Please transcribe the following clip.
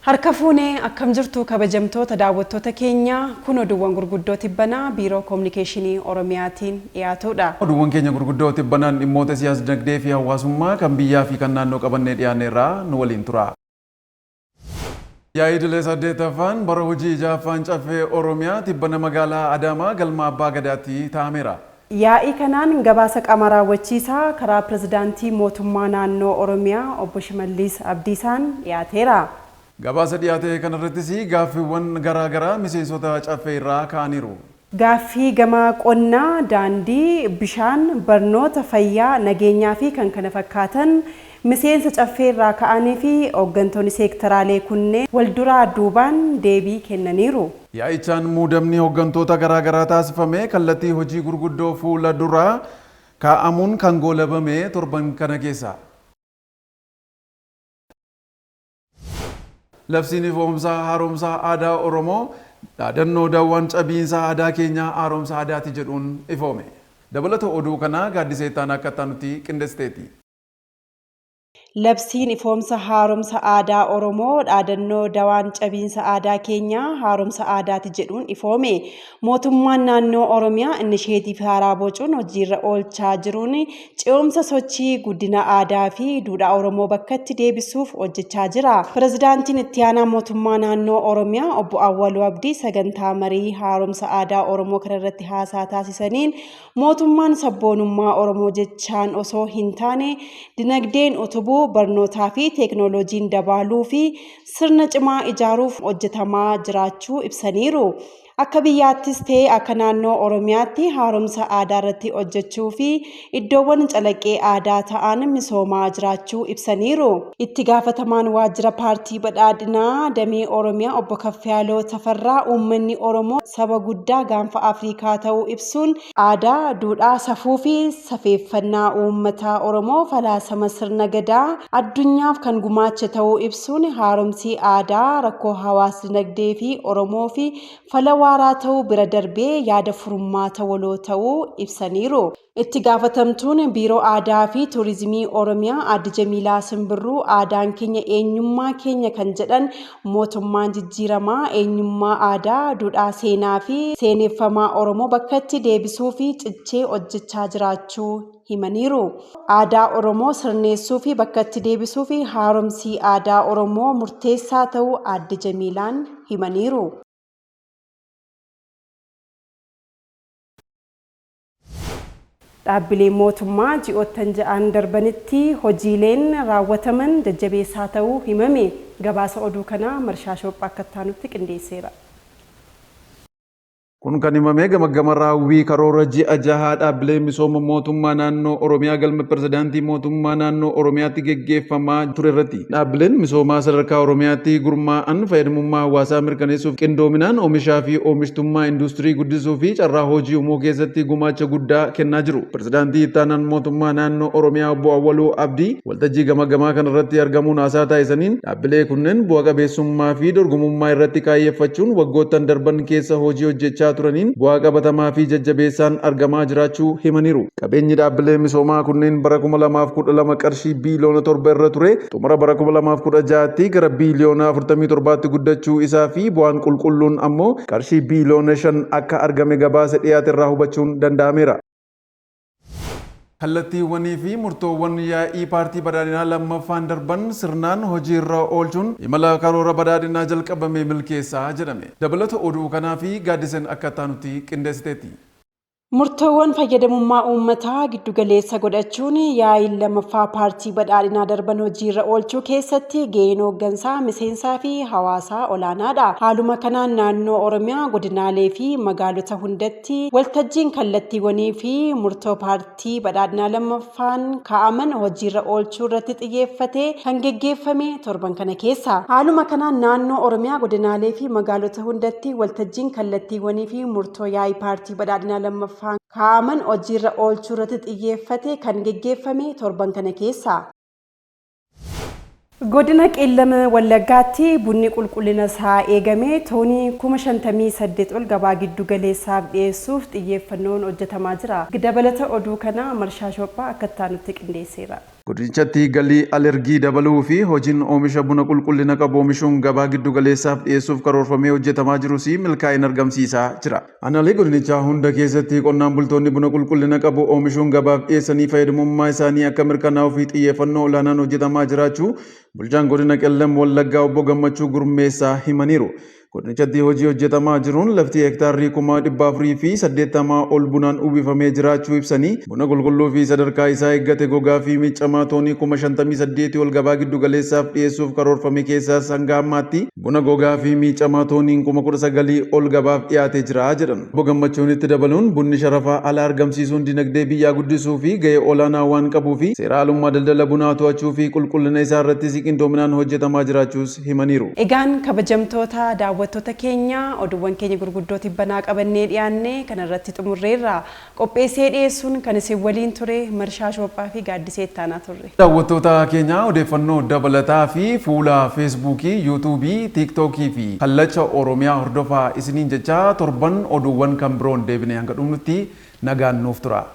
Harka fuunee akkam jirtu kabajamtoota daawwattoota keenya kun oduuwwan gurguddoo tibbanaa Biiroo Kominikeeshinii Oromiyaatiin dhiyaatudha. Oduuwwan keenya gurguddoo tibbanaan dhimmoota siyaas-dinagdee fi hawaasummaa kan biyyaa fi kan naannoo qabannee dhiyaanneerraa nu waliin tura. Yaa'ii idilee 8ffaan bara hojii 6ffaan Caffee Oromiyaa tibbana magaalaa Adaamaa galma Abbaa Gadaatti taa'ameera. Yaa'ii kanaan gabaasa qaama raawwachiisaa karaa Pirezidaantii Mootummaa Naannoo Oromiyaa Obbo Shimallis Abdiisaan dhiyaateera. Gabaasa dhiyaate kanarrattis gaaffiiwwan garaa garaa miseensota Caffee irraa ka'aniiru. Gaaffii gama qonnaa, daandii, bishaan, barnoota, fayyaa, nageenyaa fi kkf miseensa Caffee irraa ka'anii fi hooggantoonni seektaraalee kunneen walduraa duubaan deebii kennaniiru. Yaa'ichaan muudamni hooggantoota garaa garaa taasifame kallattii hojii gurguddoo fuula duraa kaa'amuun kan goolabame torban kana keessa. Labsiin ifoomsa haaromsa aadaa Oromoo dhaadannoo daawwan cabiinsa aadaa keenyaa haaromsa aadaati jedhuun ifoome. Dabalata oduu kanaa Gaaddisee Ittaanaa akka itti qindeessiteetti. Labsiin ifoomsa haaromsa aadaa Oromoo dhaadannoo dawaan cabiinsa aadaa keenyaa haaromsa aadaati jedhuun ifoome. Mootummaan naannoo Oromiyaa inisheetiivii haaraa bocuun hojiirra oolchaa jiruun ce'umsa sochii guddina aadaa fi duudhaa Oromoo bakkatti deebisuuf hojjechaa jira. Pirezidaantiin itti aanaa mootummaa naannoo Oromiyaa obbo Awwaluu Abdii sagantaa marii haaromsa aadaa Oromoo kanarratti haasaa taasisaniin mootummaan sabboonummaa Oromoo jechaan osoo hin taane dinagdeen utubuu barnootaa fi teeknooloojiin dabaaluu fi sirna cimaa ijaaruuf hojjetamaa jiraachuu ibsaniiru. Akka biyyaattis ta'e akka naannoo Oromiyaatti haaromsa aadaa irratti hojjechuu fi iddoowwan calaqqee aadaa ta'an misoomaa jiraachuu ibsaniiru. Itti gaafatamaan waajjira paartii badhaadhinaa damee Oromiyaa obbo Kaffiyaaloo Tafarraa uummanni Oromoo saba guddaa gaanfa Afrikaa ta'uu ibsuun aadaa, duudhaa, safuu fi safeeffannaa uummata Oromoo falaasama sirna gadaa addunyaaf kan gumaache ta'uu ibsuun haaromsi aadaa rakkoo hawaas dinagdee fi Oromoo fi fala waaraa ta'uu bira darbee yaada furmaata waloo ta'uu ibsaniiru. Itti gaafatamtuun Biiroo Aadaa fi Turizimii Oromiyaa Aadde Jamiilaa Simbirruu aadaan keenya eenyummaa keenya kan jedhan mootummaan jijjiiramaa eenyummaa aadaa, duudhaa seenaa fi seeneffamaa Oromoo bakkatti deebisuu fi cichee hojjechaa jiraachuu himaniiru. Aadaa Oromoo sirneessuu fi bakkatti deebisuu fi haaromsi aadaa Oromoo murteessaa ta'uu Aadde Jamiilaan himaniiru. Dhaabbileen mootummaa ji'oottan ja'aan darbanitti hojiileen raawwataman jajjabeessaa ta'uu himame. Gabaasa oduu kanaa Marshaa Shoophaa akka itti qindeesseera. Kun kan himame gamaggama raawwii karoora ji'a jahaa dhaabbilee misooma mootummaa naannoo Oromiyaa galma pirezidaantii mootummaa naannoo Oromiyaatti geggeeffamaa ture irratti. Dhaabbileen misoomaa sadarkaa Oromiyaatti gurmaa'an fayyadamummaa hawaasaa mirkaneessuuf qindoominaan oomishaa fi oomishtummaa industirii guddisuu fi carraa hojii uumuu keessatti gumaacha guddaa kennaa jiru. Pirezidaantii ittaanaan mootummaa naannoo Oromiyaa obbo Awwaluu Abdii waltajjii gamaggamaa kanarratti argamuun haasaa taasisaniin dhaabbilee kunneen bu'a qabeessummaa fi dorgomummaa irratti kaayyeffachuun waggoottan darban keessa hojii hojjechaa turaniin bu'aa qabatamaa fi jajjabeessaan argamaa jiraachuu himaniiru. Qabeenyi dhaabbilee misoomaa kunneen bara 2012 qarshii biiliyoona 7 irra ture xumura bara 2016tti gara biiliyoona 47tti guddachuu isaa fi bu'aan qulqulluun ammoo qarshii biiliyoona 5 akka argame gabaasa dhiyaate irraa hubachuun danda'ameera. Kallattiiwwanii fi murtoowwan yaa'ii paartii badhaadhinaa lammaffaan darban sirnaan hojiirra oolchuun imala karoora badhaadhinaa jalqabame milkeessaa jedhame. Dabalata oduu kanaa fi Gaaddiseen akka itti qindeessiteetti. Murtoowwan fayyadamummaa uummataa giddugaleessa godhachuun yaa'iin lammaffaa paartii badhaadhinaa darban hojiirra oolchuu keessatti gaheen hooggansaa miseensaa fi hawaasaa olaanaadha. Haaluma kanaan naannoo Oromiyaa godinaalee fi magaalota hundatti waltajjiin kallattiiwwanii fi murtoo paartii badhaadhinaa lammaffaan kaa'aman hojiirra oolchuu irratti xiyyeeffatee kan geggeeffame torban kana keessa. Haaluma kanaan naannoo Oromiyaa godinaalee fi magaalota hundatti waltajjiin kallattiiwwanii fi murtoo yaa'ii paartii badhaadhinaa lammaffaa kaa'aman hojiirra oolchuu irratti xiyyeeffate kan geggeeffame torban kana keessa. Godina Qeellama Wallaggaatti bunni qulqullina isaa eegame toonii 58,000 ol gabaa giddu galeessaaf dhiyeessuuf xiyyeeffannoon hojjetamaa jira. Dabalata oduu kanaa Marshaa Shoophaa akka itti qindeesseera. Godinichatti galii alergii dabaluu fi hojiin oomisha buna qulqullina qabu oomishuun gabaa giddu galeessaaf dhiyeessuuf karoorfamee hojjetamaa jirus milkaa'ina argamsiisaa jira. Aanaalee godinichaa hunda keessatti qonnaan bultoonni buna qulqullina qabu oomishuun gabaaf dhiyeessanii fayyadamummaa isaanii akka mirkanaa'uu fi xiyyeeffannoo olaanaan hojjetamaa jiraachuu bulchaan godina Qellem Wallaggaa obbo Gammachuu Gurmeessaa himaniiru. Godinichatti hojii hojjetamaa jiruun lafti hektaarri 480,000 ol bunaan uwwifamee jiraachuu ibsanii, buna qulqulluu fi sadarkaa isaa eeggate gogaa fi miiccamaa toonii 58,000 ol gabaa giddu galeessaaf dhiyeessuuf karoorfame keessaas hanga ammaatti buna gogaa fi miiccamaa tooniin 19,000 ol gabaaf dhiyaatee jira jedhan. Obbo Gammachuun itti dabaluun bunni sharafa alaa argamsiisuun dinagdee biyyaa guddisuu fi gahee olaanaa waan qabuu fi seera alummaa daldala bunaa to'achuu fi qulqullina isaa irrattis qindoominaan hojjetamaa jiraachuus himaniiru. Egaan kabajamtoota daawwattoota keenya, oduuwwan keenya gurguddoo tibbanaa qabannee dhiyaanne kanarratti xumurreerra. Qopheessee dhiyeessuun kan isin waliin ture Marshaa Shoophaa fi Gaaddisee Ittaanaa turre. Daawwattoota keenya, odeeffannoo dabalataa fi fuula Feesbuukii, Yuutuubii, Tiiktookii fi Kallacha Oromiyaa hordofaa isiniin jechaa, torban oduuwwan kan biroon deebinee hanga dhumnutti nagaan nuuf tura.